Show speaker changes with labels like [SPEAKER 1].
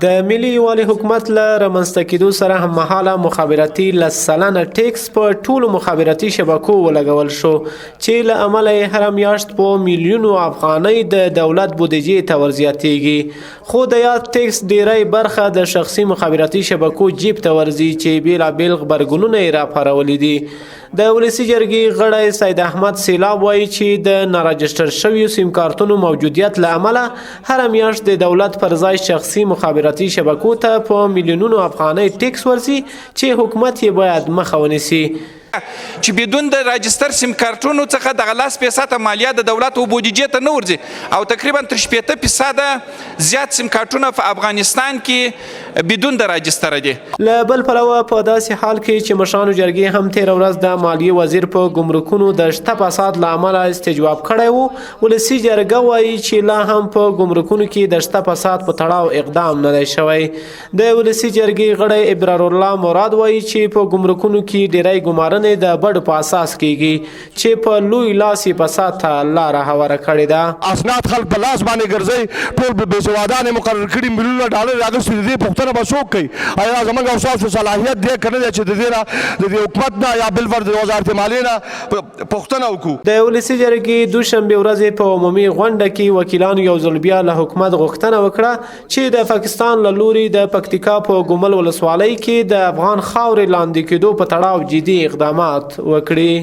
[SPEAKER 1] د ملي یووالي حکومت له رامنځته کېدو سره هممهاله مخابراتي 10% ټیکس په ټولو مخابراتي شبکو ولګول شو، چې له امله یې هره میاشت په میلیونو افغانۍ د دولت بودیجې ته ورزیاتېږي. خو د یاد ټیکس ډیری برخه د شخصي مخابراتي شبکو جیب ته ورځي، چې بېلابېل غبرګونونه یې راپارولي دي. د ولسي جرګې غړی سید احمد سیلاب وایي چې د ناراجسټر شویو سیم کارتونو موجودیت له امله هره میاشت د دولت پر ځای شخصي مخابراتي شبکو ته په میلیونونو افغانۍ ټیکس ورځي، چې حکومت یې باید مخه ونیسي.
[SPEAKER 2] چې بدون د راجستر سیم کارتونو څخه دغه 10% مالیه د دولت او بودیجې ته نه ورځي، او تقریبا تر 60% زیات سیم کارتونه په افغانستان کې بدون د راجستر دي.
[SPEAKER 1] له بل پلوه، په داسې حال کې چې مشرانو جرګې هم تېره ورځ د مالیې وزیر په ګمرکونو د شته فساد له امله استجواب کړی وو، ولسي جرګه وایي چې لا هم په ګمرکونو کې د شته فساد په تړاو اقدام نه دی شوی. د ولسي جرګې غړی ابرار الله مراد وایي چې په ګمرکونو کې ډیری ګمارنې د بډو په اساس کیږي، چې په لوی لاس یې فساد ته لاره هواره کړې ده.
[SPEAKER 3] اسناد خلک په لاس باندې ګرځي، ټول بې سوادان یې مقرر کړي، میلیونه ډالر یې اخیستي. د دې پوښتنه به څوک کوي؟ آیا زمونږ او ستاسو صلاحیت دی که نه دی چې د دې نه، د دې حکومت نه یا بالفرض د وزارت مالیې نه پوښتنه وکړو؟
[SPEAKER 1] د ولسي جرګې دوشنبې ورځې په عمومي غونډه کې وکیلانو یو ځل بیا له حکومت غوښتنه وکړه چې د پاکستان له لوري د پکتیکا په ګومل ولسوالۍ کې د افغان خاورې لاندې کېدو په تړاو جدي اقدامات وکړي.